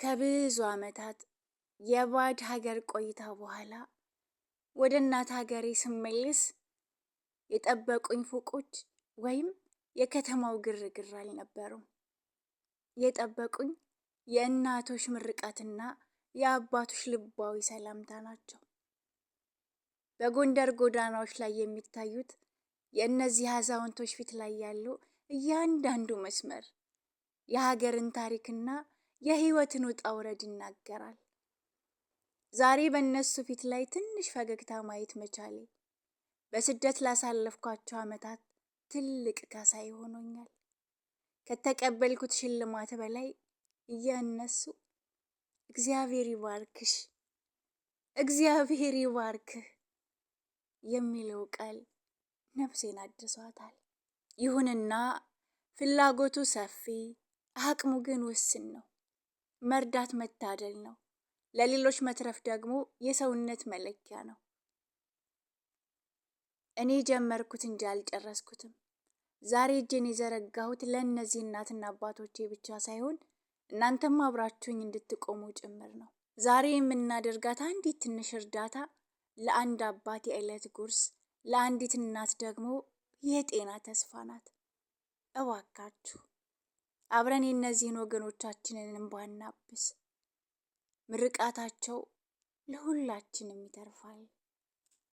ከብዙ ዓመታት የባዕድ ሀገር ቆይታ በኋላ ወደ እናት ሀገሬ ስመለስ የጠበቁኝ ፎቆች ወይም የከተማው ግርግር አልነበሩም። የጠበቁኝ የእናቶች ምርቃትና የአባቶች ልባዊ ሰላምታ ናቸው። በጎንደር ጎዳናዎች ላይ የሚታዩት የእነዚህ አዛውንቶች ፊት ላይ ያለው እያንዳንዱ መስመር የሀገርን ታሪክና የሕይወትን ውጣ ውረድ ይናገራል። ዛሬ በእነሱ ፊት ላይ ትንሽ ፈገግታ ማየት መቻሌ በስደት ላሳለፍኳቸው ዓመታት ትልቅ ካሳ ሆኖኛል። ከተቀበልኩት ሽልማት በላይ እያነሱ እግዚአብሔር ይባርክሽ፣ እግዚአብሔር ይባርክህ የሚለው ቃል ነፍሴን አድሷታል። ይሁንና ፍላጎቱ ሰፊ፣ አቅሙ ግን ውስን ነው። መርዳት መታደል ነው። ለሌሎች መትረፍ ደግሞ የሰውነት መለኪያ ነው። እኔ ጀመርኩት እንጂ አልጨረስኩትም። ዛሬ እጄን የዘረጋሁት ለእነዚህ እናትና አባቶቼ ብቻ ሳይሆን እናንተም አብራችሁኝ እንድትቆሙ ጭምር ነው። ዛሬ የምናደርጋት አንዲት ትንሽ እርዳታ ለአንድ አባት የዕለት ጉርስ፣ ለአንዲት እናት ደግሞ የጤና ተስፋ ናት። እባካችሁ አብረን የእነዚህን ወገኖቻችንን እንባ እናብስ። ምርቃታቸው ለሁላችንም ይተርፋል።